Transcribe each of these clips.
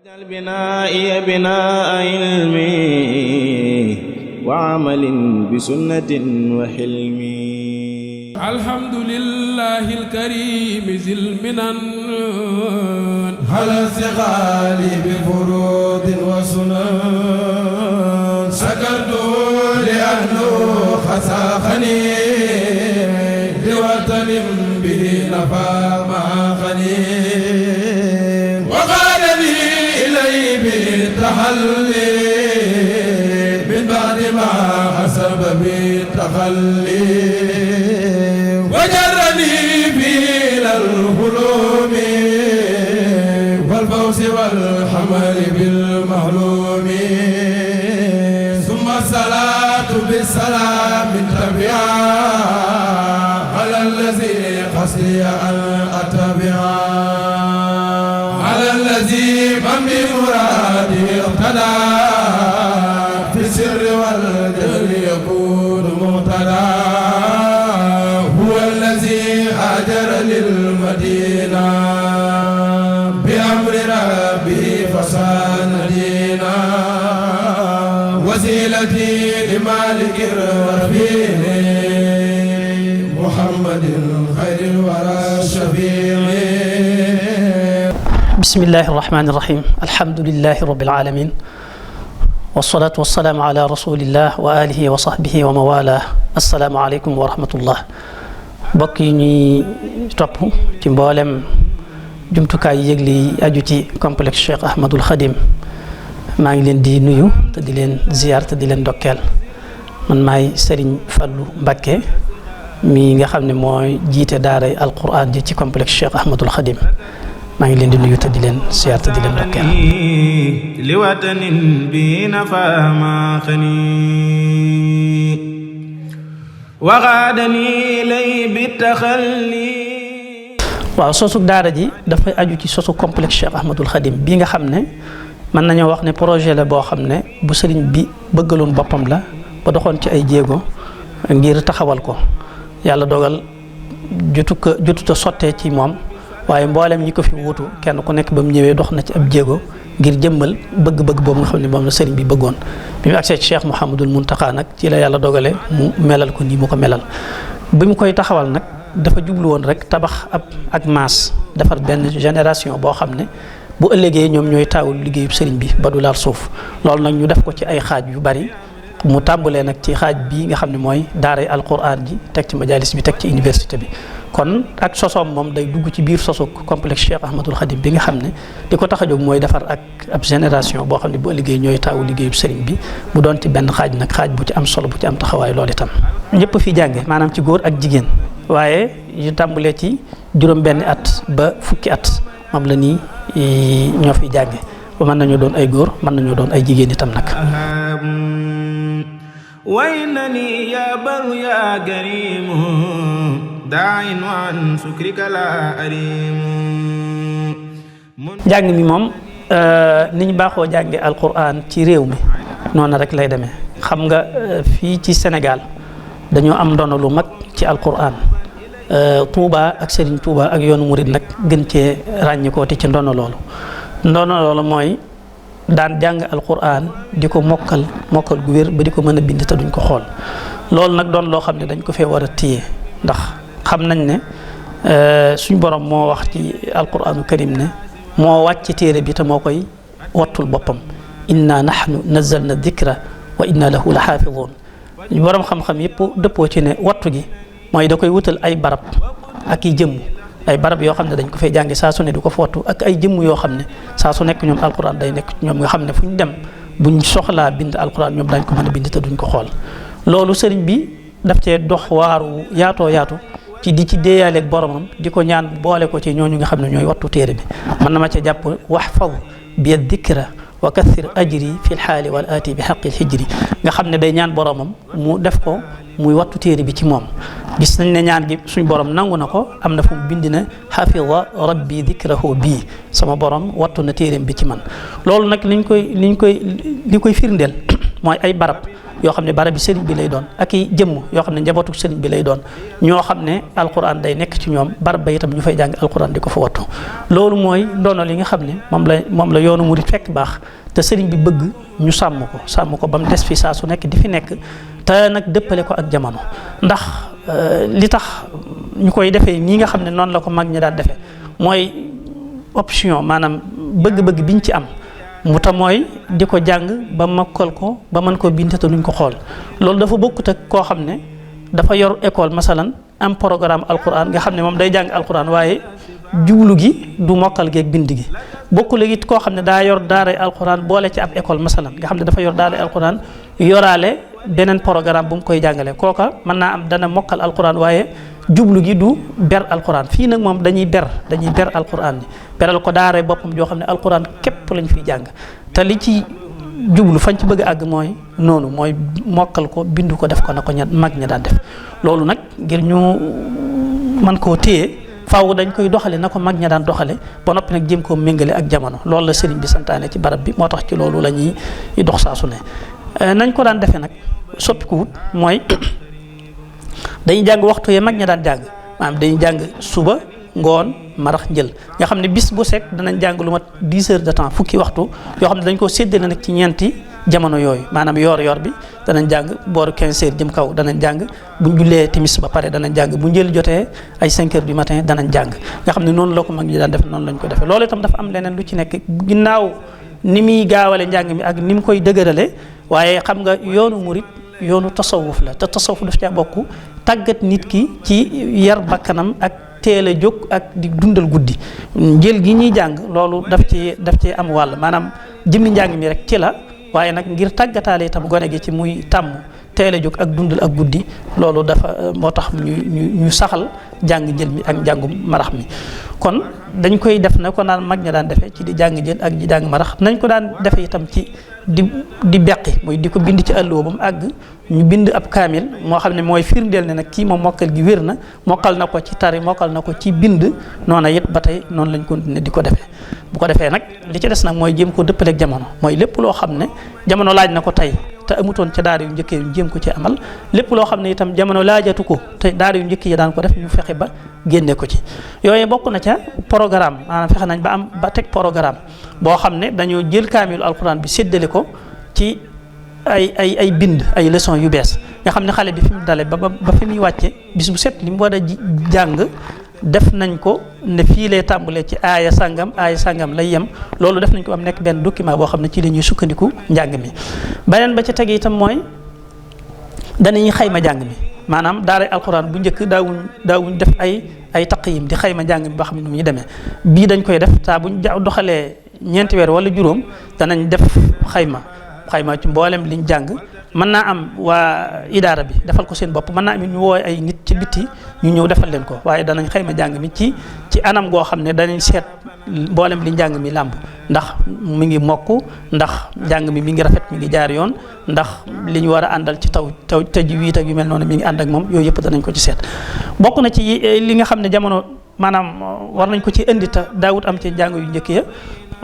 واجعل بنائي بناء علمي وعمل بسنة وحلم. الحمد لله الكريم ذي المنن على استغالي بفروض وسنن شكرت لأنه خساخني لوطن به نفى ما خني وقالني إلي بالتحلي من بعد ما حسب بالتخلي وجرني إلى الهلوم والفوز والحمل بالمعلوم ثم الصلاة بالسلام تبعا على الذي قصدي أن أتبعا على الذي من بمرادي اقتدى في السر والجهر يكون مهتدى للمدينة بأمر ربي فصان دينا وسيلتي لمالك الرفيع محمد خير الورى الشفيع. بسم الله الرحمن الرحيم. الحمد لله رب العالمين والصلاة والسلام على رسول الله وآله وصحبه وموالاه. السلام عليكم ورحمة الله. mbokk yi ñuy topp ci mboolem jumtukaay yi yëgle yi aju ci complexe Cheikh Ahmadul Khadim maa ngi leen di nuyu te di leen ziyaar te di leen ndokkeel. man maay Serigne Fallou Mbacké mi nga xam ne mooy jiite daaray alquran ji ci complexe Cheikh Ahmadul Khadim maa ngi leen di nuyu te di leen ziyaar te di leen ndokkeel. li watanin bi nafa ma xani waxaadani lay bi taxalli. waaw sosu daara ji dafay aju ci sosu complexe Cheikh Ahmadul Khadim bi nga xam ne mën nañoo wax ne projet la boo xam ne bu sëriñ bi bëggaloon boppam la ba doxoon ci ay jéego ngir taxawal ko. yàlla dogal jotuta sottee ci moom waaye mboolem ñi ko fi wuutu kenn ku nekk ba mu ñëwee dox na ci ab jéego ngir jëmmal bëgg-bëgg boobu nga xam ne moom la sëriñ bi bëggoon. bi mu agsee ci Cheikh Mouhamadul Mountakha nag ci la yàlla dogale mu melal ko nii mu ko melal. bi mu koy taxawal nag dafa jublu woon rek tabax ak maas defar benn génération boo xam ne bu ëllëgee ñoom ñooy taawul liggéeyub sëriñ bi ba du laal suuf. loolu nag ñu def ko ci ay xaaj yu bari mu tàmbalee nag ci xaaj bi nga xam ne mooy daaray alquran ji teg ci majalis bi teg ci université bi. kon ak sosoom moom day dugg ci biir sosu complexe Cheikh Ahmadul Khadim bi nga xam ne di ko tax a jóg mooy defar ak ab génération boo xam ne bu ëllëgee ñooy taawu liggéeyub sëriñ bi mu doon ci benn xaaj nag xaaj bu ci am solo bu ci am taxawaay loolu itam. ñëpp fi jànge maanaam ci góor ak jigéen waaye yu tàmbalee ci juróom-benni at ba fukki at moom la nii ñoo fi jànge ba mën nañoo doon ay góor mën nañoo doon ay jigéen itam nag. waynani ya baru ya karimu daain waan sukrika la arimu. njàng mi moom ni ñu baaxoo jànge alquran ci réew mi noonu rek lay demee. xam nga fii ci Sénégal dañoo am ndono lu mag ci alquran. Touba ak Serigne Touba ak yoonu murid nag gën cee ràññikooti ci ndono loolu mooy daan jàng alquran di ko mokkal gu wér ba di ko mën a bind te duñ ko xool. loolu nag doon loo xam ne dañ ko fee war a téye ndax xam nañ ne suñ borom moo wax ci alquranu karim ne moo wàcc téere bi te moo koy wattul boppam. inna nahnu nazzalna dikra wa inna lahu la xaafidun. borom xam-xam yëpp dëppoo ci ne wattu gi mooy da koy wutal ay barab ak i jëmm ay barab yoo xam ne dañ ko fay jàngi saa su ne du ko fottu ak ay jëmm yoo xam ne saa su nekk ñoom alquran day nekk ñoom nga xam ne fu ñu dem buñ soxlaa bind alquran ñoom dañ ko mën a bind te duñ ko xool. loolu sëriñ bi daf cee dox waaru yaatoo yaatu ci di ci déeyaaleeg boromam di ko ñaan boole ko ci ñooñu nga xam ne ñooy wattu téere bi. mën na ma ca jàpp waxfad bi dikra wa kathir ajri fi lxaali wal aati bi xaqi lxijri nga xam ne day ñaan boromam mu def ko muy wattu téere bi ci moom. gis nañ ne ñaan gi suñ borom nangu na ko am na fu mu bind ne xafida rabbi dikrahu bii sama borom wattu na téereem bi ci man. loolu nag li koy firndeel mooy ay barab yoo xam ne barab bi sëriñ bi lay doon ak i jëmm yoo xam ne njabootu sëriñ bi lay doon ñoo xam ne alquran day nekk ci ñoom barab ba itam ñu fay jàng alquran di ko fa wattu loolu mooy ndono li nga xam ne moom la yoonu murid fekk baax te sëriñ bi bëgg ñu sàmm ko ba mu des fi saa su nekk di fi nekk te nag dëppale ko ak jamono ndax li tax ñu koy defee nii nga xam ne noonu la ko mag ñi daan defee mooy option maanaam bëgg-bëgg biñ ci am mu ta mooy di ko jàng ba mokkal ko ba mën koo bind te duñ ko xool loolu dafa bokkut ak koo xam ne dafa yor école masalan am programme alquran nga xam ne moom day jàng alquran waaye jublu gi du mokkal geeg bind gi bokkul ak it koo xam ne daa yor daaray alquran boole ci ab école masalan nga xam ne dafa yor daaray alquran yoraale beneen programme bu mu koy jàngale kooka mën naa am dana mokkal alquran waaye jublu gi du ber alquran fii nag moom dañuy ber alquran bi beral ko daaray boppam joo xam ne alquran képp lañ fiy jàng te li ci jublu fañ ci bëgg a àgg mooy noonu mooy mokkal ko bindu ko def ko na ko mag ña daan def loolu nag ngir ñu mën koo téye faaw dañ koy doxale na ko mag ña daan doxale ba noppi nag jéem koo méngale ak jamono loolu la sëriñ bi santaane ci barab bi moo tax ci loolu la ñuy dox saa su ne nañ ko daan defee nag soppiku wut mooy dañuy jàng waxtu yee mag ña daan jàng maanaam dañuy jàng suba ngoon marax njël nga xam ne bis bu sekk danañ jàng lu mat 10 heures de temps fukki waxtu yoo xam ne dañ koo séddale nag ci ñeenti jamono yooyu maanaam yor bi danañ jàng booru 15 heures jëm kaw danañ jàng buñ jullee timis ba pare danañ jàng bu njël jotee ay 5 heures du matin danañ jàng nga xam ne noonu la ko mag ñi daan def noonu lañ ko defee loolu itam dafa am leneen lu ci nekk ginnaaw ni muy gaawale njàng mi ak ni mu koy dëgërale waaye xam nga yoonu murit yoonu tasawuf la te tasawuf daf caa bokk tàggat nit ki ci yar bakkanam ak teel a jóg ak di dundal guddi njël gi ñuy jàng loolu daf ci am wàll maanaam jëmmi njàng mi rek ci la waaye nag ngir tàggataale itam gone gi ci muy tàmm teel a jóg ak dundal ak guddi loolu dafa moo tax ñu saxal jàng njël mi ak njàngum marax mi kon dañ koy def na ko naan mag ña daan defee ci di jàng njël ak di jàng marax nañ ko daan defee itam ci di beqi mooy di ko bind ci àlluwa ba mu àgg ñu bind ab kaamil moo xam ne mooy firndeel ne nag kii moom mokkal gi wér na mokkal na ko ci tari mokkal na ko ci bind noona it ba tey noonu lañ continuer di ko defee bu ko defee nag li ci des nag mooy jéem ko dëppaleeg jamono mooy lépp loo xam ne jamono laaj na ko tey te amutoon ca daara yu njëkkee yu jéem ko ci amal lépp loo xam ne itam jamono laajatu ko te daara yu njëkk yi daan ko def ñu fexe ba génne ko ci yooyu bokk na ca programme maanaam fexe nañ ba teg programme boo xam ne dañoo jël kaamilu alquran bi séddale ko ci ay bind ay leçon yu bees nga xam ne xale bi fi mu dale ba fi muy wàcce bis bu set li mu war a jàng def nañ ko ne fii lay tàmbalee ci aaya sàngam lay yem loolu def nañ ko am nekk benn document boo xam ne ci la ñuy sukkandiku njàng mi beneen ba ca tege itam mooy danañuy xayma njàng mi maanaam daaray alquran bu njëkk daawuñ def ay taqyim di xayma njàng mi ba xam ne nu muy demee bii dañ koy def saa buñ doxalee ñeenti weer wala juróom danañ def xayma ci mboolem liñ jàng mën naa am waa idaara bi defal ko seen bopp mën naa am ñu wooy ay nit ci biti ñu ñëw defal leen ko waaye danañ xayma njàng mi ci anam goo xam ne danañ seet mboolem li njàng mi làmb ndax mi ngi mokk ndax njàng mi ngi rafet mi ngi jaar yoon ndax li ñu war a àndal ci taw tajwiid ak yu mel noonu mi ngi ànd ak moom yooyu yëpp danañ ko ci seet bokk na ci li nga xam ne jamono maanaam war nañ ko ci indi te daawut am ci njàng yu njëkk ya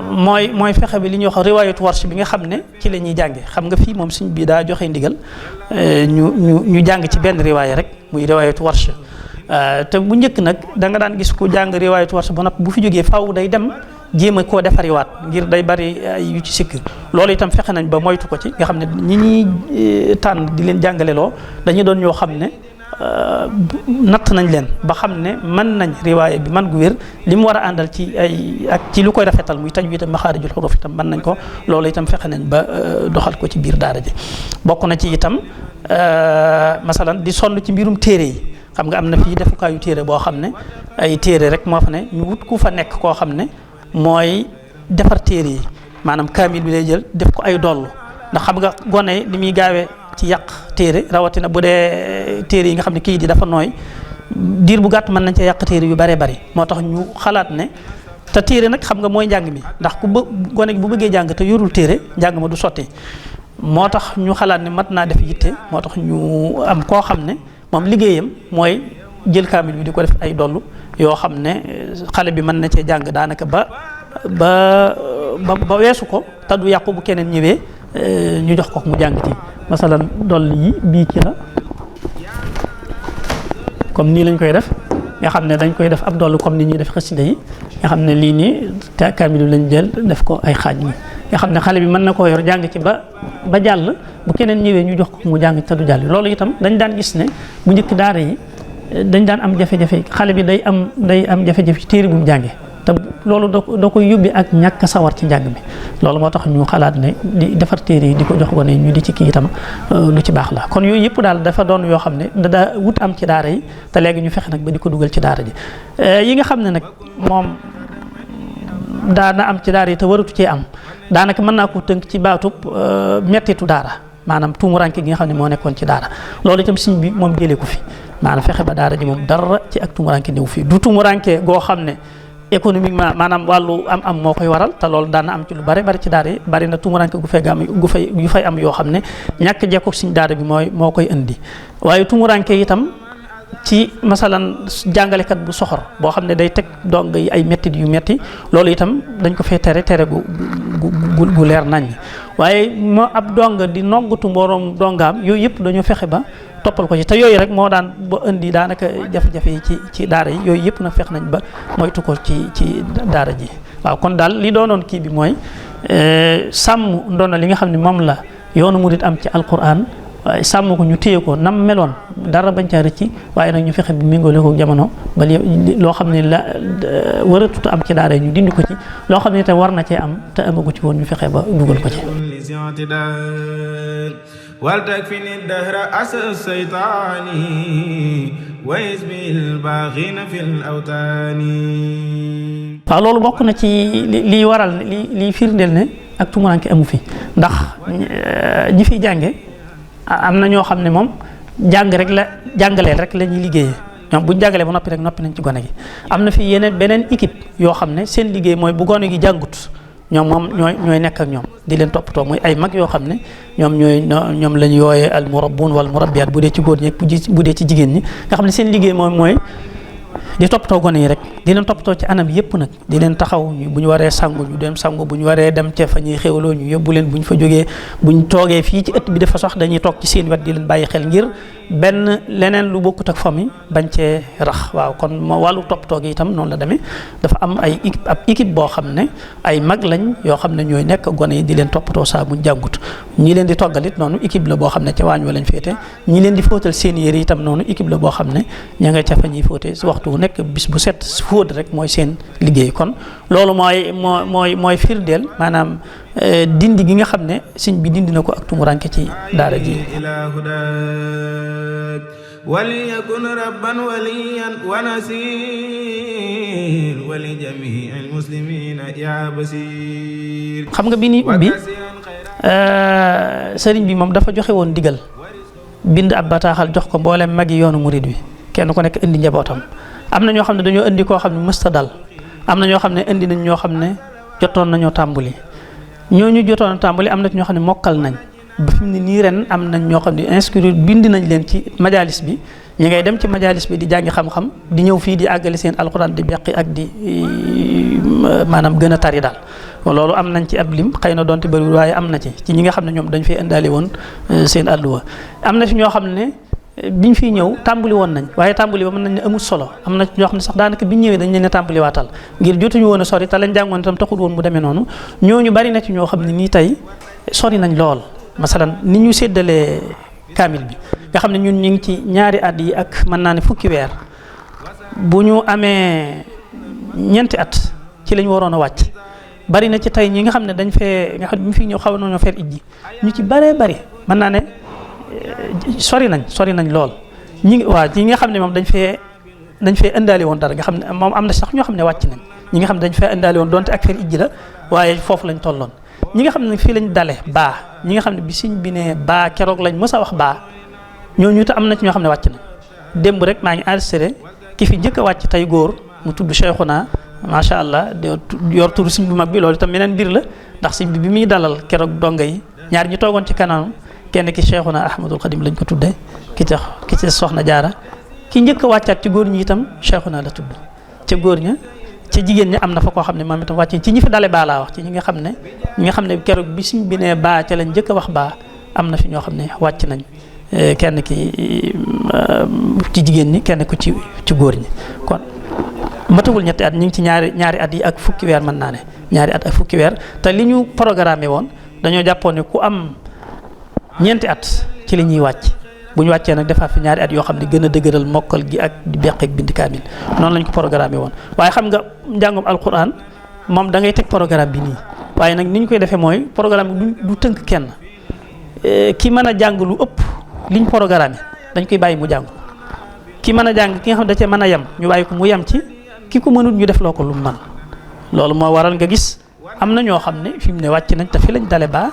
mooy fexe bi li ñuy wax riwaayatu warsh bi nga xam ne ci la ñuy jànge xam nga fii moom suñ bii daa joxe ndigal ñu jàng ci benn riwaaya rek muy riwaayatu warsh te bu njëkk nag da nga daan gis ku jàng riwaayatu warsh ba noppi bu fi jógee faaw day dem jéem a koo defariwaat ngir day bari yu ci sikk loolu itam fexe nañ ba moytu ko ci nga xam ne ñi ñuy tànn di leen jàngaleloo dañu doon ñoo xam ne natt nañ leen ba xam ne mën nañ riwaaya bi man gu wér li mu war a àndal ci ak ci lu koy rafetal muy tajwiid ak maxaarijul xuruuf itam mën nañ ko loolu itam fexe nañ ba doxal ko ci biir daara ji bokk na ci itam masalan di sonn ci mbirum téere yi xam nga am na fii defukaayu téere boo xam ne ay téere rek moo fa ne ñu wut ku fa nekk koo xam ne mooy defar téere yi maanaam kaamil bi lay jël def ko ay dollu ndax xam nga gone li muy gaawee ci yàq téere rawatina bu dee téere yi nga xam ne kii di dafa nooy diir bu gàtt mën nañ ca yàq téere yu bare bari moo tax ñu xalaat ne te téere nag xam nga mooy njàng mi ndax gone gi bu bëggee jàng te yorul téere njàng ma du sotti moo tax ñu xalaat ne mat naa def yitte moo tax ñu am koo xam ne moom liggéeyam mooy jël kaamil bi di ko def ay dollu yoo xam ne xale bi mën na cee jàng daanaka ba weesu ko te du yàqu bu keneen ñëwee ñu jox ko mu jàng ci masalan dolli yi bii ci la comme nii lañ koy def nga xam ne dañ koy def ab dollu comme ni ñuy def xasida yi nga xam ne lii nii te kaamilu lañ jël def ko ay xaaj yi nga xam ne xale bi mën na koo yor jàng ci ba jàll bu keneen ñëwee ñu jox ko mu jàng te du jàll loolu itam dañ daan gis ne bu njëkk daara yi dañ daan am jafe-jafe xale bi day am jafe-jafe ci téere bu mu jàngee te loolu da koy yóbbi ak ñàkk sawar ci njàng mi loolu moo tax ñu xalaat ne di defar téere yi di ko jox gone ñu di ci kii itam lu ci baax la kon yooyu yëpp daal dafa doon yoo xam ne da wut am ci daara yi te léegi ñu fexe nag ba di ko dugal ci daara ji yi nga xam ne nag moom daana am ci daara yi te waratu cee am daanaka mën naa ko tënk ci baatub mettitu daara maanaam tuumuranke gi nga xam ne moo nekkoon ci daara loolu itam sëñ bi moom jëlee ko fi maanaam fexe ba daara ji moom dara ci ak tuumuranke néew fii du tuumuranke goo xam ne économiquement maanaam wàllu am moo koy waral te loolu daan na am ci lu bari ci daara yi bari na tuumuranke gu fay am yoo xam ne ñàkk jekku suñ daara bi moo koy indi waaye tuumuranke itam ci masalan jàngalekat bu soxor boo xam ne day teg dong yi ay mettit yu metti loolu itam dañ ko fee tere gu leer nañ waaye moo ab dong di noggatu mboroom dongaam yooyu yëpp dañoo fexe ba toppal ko ci te yooyu rek moo daan ba indi daanaka jafe-jafe yi ci daara yi yooyu yëpp nag fex nañ ba moytu ko ci daara ji waaw kon daal li doonoon kii bi mooy sàmm ndoona li nga xam ne moom la yoonu murid am ci alquran waaye sàmm ko ñu téye ko nam meloon dara bañ caa rëcc waaye nag ñu fexe bi méngale ko jamono ba loo xam ne la waratut am ci daara ñu dindi ko ci loo xam ne te war na cee am te amagu ci woon ñu fexe ba dugal ko ci waltakfini dahra asa saytaani wa isbil baaxina fil awtaani. waaw loolu bokk na ci liy waral liy firndeel ne ak tumuranke amu fi ndax ñi fiy jànge am na ñoo xam ne moom jàngaleel rek la ñuy liggéeyee ñoom bu ñu jàngalee ba noppi rek noppi nañ ci gone gi am na fi beneen équipe yoo xam ne seen liggéey mooy bu gone gi jàngut ñoom ñooy nekk ak ñoom di leen toppatoo muy ay mag yoo xam ne ñoom la ñu yooyee al murabbun wal murabbiyaat bu dee ci góor ñi bu dee ci jigéen ñi nga xam ne seen liggéey mooy di toppatoo gone yi rek di leen toppatoo ci anam yëpp nag di leen taxaw bu ñu waree sangu ñu dem sangu bu ñu waree dem ca fa ñuy xéwloo ñu yóbbu leen bu ñu fa jógee bu ñu toogee fii ci ëtt bi dafa sax dañuy toog ci seen wet di leen bàyyi xel ngir benn leneen lu bokkut ak famille bañ cee rax waaw kon wàllu toppatoo gi itam noonu la demee dafa am ab équipe boo xam ne ay mag lañ yoo xam ne ñooy nekk gone yi di leen toppatoo saa buñ jàngut ñi leen di toggalit noonu équipe la boo xam ne ca waañ wa lañ féete ñi leen di fóotal seen yére itam noonu équipe la boo xam ne ña nga ca fa ñuy fóote si waxtu nekk bis bu set fóot rek mooy seen liggéey kon loolu mooy firdeel maanaam dindi gi nga xam ne sëñ bi dindi na ko ak tumuranke ci daara ji وليكن ربا وليا ونسير ولجميع المسلمين يا بصير. xam nga bi ni ubbi sëriñ bi moom dafa joxe woon digal bind ab bataaxal jox ko mboolem magi yoonu murid wi kenn ku nekk indi njabootam am na ñoo xam ne dañoo indi koo xam ne mësta dal am na ñoo xam ne indi nañ ñoo xam ne jotoon nañoo tàmbali ñooñu jotoon a tàmbali am na ñoo xam ne mokkal nañ ba fi mu ne nii ren am nañ ñoo xam ne inscrire bind nañ leen ci majalis bi ñi ngay dem ci majalis bi di jàngi xam-xam di ñëw fii di àggale seen alxuraan di beqi ak di maanaam gën a tari daal loolu am nañ ci ab lim xëy na doonte bëriwul waaye am na ci ñi nga xam ne ñoom dañ fay indaale woon seen àlluwa am na fi ñoo xam ne biñ fiy ñëw tàmbali woon nañ waaye tàmbali ba mën nañ ne amul solo am na ñoo xam ne sax daanaka biñ ñëwee dañ leen a tàmbali waatal ngir jotuñu woon a sori te lañ jàngoon itam taxul woon mu demee noonu ñooñu bari na ci ñoo xam ne nii tey sori nañ lool masalan ni ñu séddalee kaamil bi nga xam ne ñun ñu ngi ci ñaari at yi ak mën naa ne fukki weer bu ñu amee ñeenti at ci lañ waroon a wàcc bari na ci tey ñi nga xam ne dañ fee nga xam ne bi mu fi ñëw xaw nañoo feer ijji ñu ci baree bari mën naa ne sori nañ lool ñi nga xam ne moom dañ fee indaale woon dara nga xam ne moom am na sax ñoo xam ne wàcc nañ ñi nga xam ne dañ fee indaale woon donte ak feer ijji la waaye foofu lañ tolloon ñi nga xam ne fii lañ dale baa ñi nga xam ne bi sëñ bi ne baa keroog lañ mës a wax baa ñooñu te am na ci ñoo xam ne wàcc na démb rek maa ngi enregistré ki fi njëkk a wàcc tey góor mu tudd Cheikhouna macha allah yor turu sëñ bu mag bi loolu itam meneen mbir la ndax sëñ bi muy dalal keroog donga yi ñaar ñi toogoon ci kanam kenn ki Cheikhouna Ahmadul Xadim lañ ko tuddee ki ci Soxna Jaara ki njëkk a wàccaat ci góor ñi itam Cheikhouna la tudd ca góor ña ci jigéen ñi am na fa koo xam ne moom itam wàcc ci ñi fi dale baa laa wax ci ñi nga xam ne keroog bi sëñ bi ne baa ca lañ njëkk a wax baa am na fi ñoo xam ne wàcc nañ kenn ki ci jigéen ñi kenn ku ci góor ñi kon matagul ñetti at ñu ngi ci ñaari at yi ak fukki weer mën naa ne ñaari at ak fukki weer te li ñu programmé woon dañoo jàppoon ne ku am ñeenti at ci li ñuy wàcc bu ñu wàccee nag defaat fi ñaari at yoo xam ne gën a dëgëral mokkal gi ak di beq ak bind kaamil noonu lañ ko programmé woon waaye xam nga njàngum alquran moom da ngay teg programme bi nii waaye nag ni ñu koy defee mooy programme bi du tënk kenn ki mën a jàng lu ëpp liñ programmé dañ koy bàyyi mu jàng ki mën a jàng ki nga xam ne da cee mën a yem ñu bàyyi ko mu yem ci ki ko mënut ñu def loo ko lu mu mën loolu moo waral nga gis am na ñoo xam ne fi mu ne wàcc nañ te fi lañ dale baa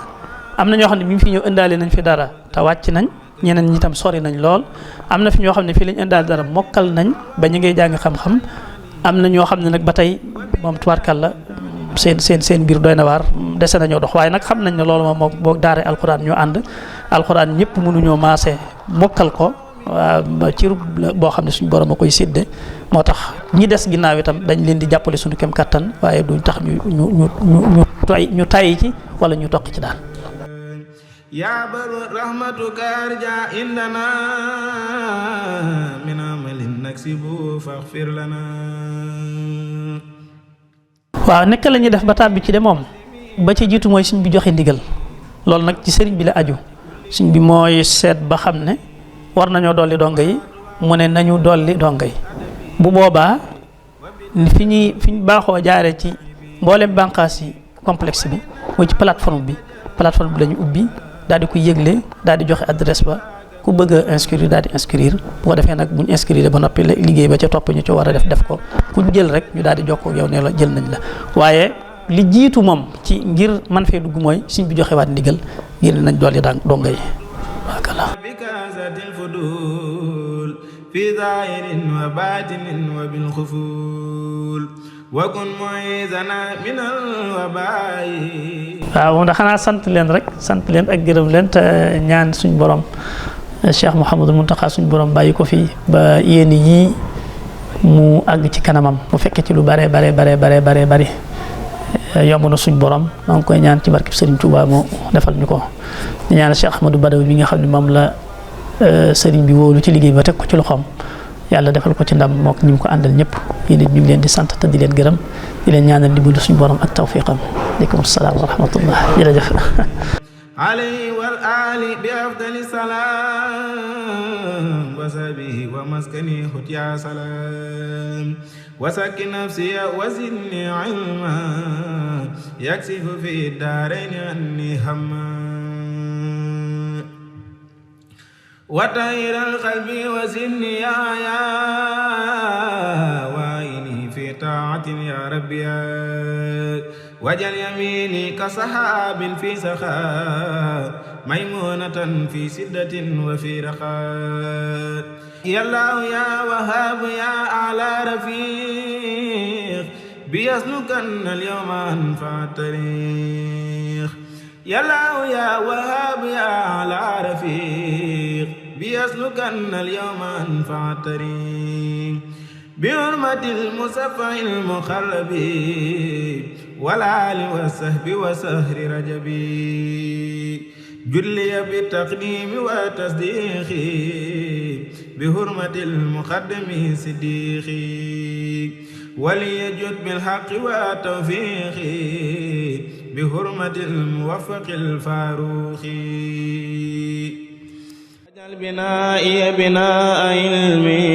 am na ñoo xam ne bi mu fi ñëw indaale nañ fi dara te wàcc nañ ñeneen ñi tam sori nañ lool am na fi ñoo xam ne fii lañ indaale dara mokkal nañ ba ñu ngay jàng xam-xam am na ñoo xam ne nag ba tey moom tubaarkàlla seen biir doy na waar dese nañoo dox waaye nag xam nañ ne loolu moom moo daare alxuraan ñoo ànd alxuraan ñëpp mënuñoo maase mokkal ko ci rub boo xam ne suñu borom a koy sédde moo tax ñi des ginnaaw itam dañ leen di jàppale suñu kem kattan waaye duñ tax ñu tayyi ci wala ñu toq ci daal يا بر رحمتك ارجع عندنا من عمل نكسب فاغفر لنا waaw nekk la ñuy def ba tàbbi ci de moom ba ci jiitu mooy suñ bi joxe ndigal loolu nag ci sëriñ bi la aju suñ bi mooy seet ba xam ne war nañoo dolli donga yi mu ne nañu dolli donga yi bu boobaa fi ñu baaxoo jaare ci mboolem bànqaas yi complexe bi mooy ci plateforme bi la ñu ubbi daal di ko yëgle daal di joxe adresse ba ku bëgg a inscrire daal di inscrire bu ko defee nag bu ñu inscrire ba noppi liggéey ba ca topp ñu ci war a def ko ku jël rek ñu daal di jokkoo yow ne la jël nañ la waaye li jiitu moom ci ngir man fee dugg mooy suñ bi joxe waat ndigal ngir nañ dolli daan donga yi waakala في ظاهر وباطن وبالخفول وكن معيذنا من الوباء waaw ndax xanaa sant leen ak gërëm leen te ñaan suñ borom Cheikh Mouhamadul Mountakha suñ borom bàyyi ko fi ba yéen yi mu àgg ci kanamam mu fekkee ci lu bare yomb na suñ borom maa ngi koy ñaan ci barkeb Serigne Touba mu defal ñu ko di ñaan Cheikh Ahmadou Badawi mi nga xam ne moom la sëriñ bi wóolu ci liggéey ba teg ko ci loxoom yàlla defal ko ci ndam mook ñi mu ko àndal ñëpp yéen it ñu ngi leen di sant te di leen gërëm di leen ñaanal dimbalu suñu borom ak tawfiqam aleykum salaam wa rahmatullah jërëjëf عليه والآل بأفضل السلام وسبه ومسكني ختيا سلام وسكن نفسي وزدني علما يكسف في الدارين عني هما وطهر القلب وزدني يا وعيني في طاعة يا ربي وجل يميني كصحاب في سخاء ميمونة في سدة وفي رخاء يا الله يا وهاب يا أعلى رفيق بيسلكن اليوم أنفع الطريق يا الله يا وهاب يا أعلى رفيق بيسلكن اليوم أنفع الطريق بحرمة المصفى المخلب والآل والصحب وسهر رجبي جلي بالتقديم والتصديق بحرمة المقدم صديقي وليجد بالحق والتوفيق بحرمة الموفق الفاروق اجعل بنائي بناء علمي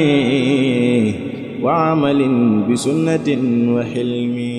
وعمل بسنة وحلمي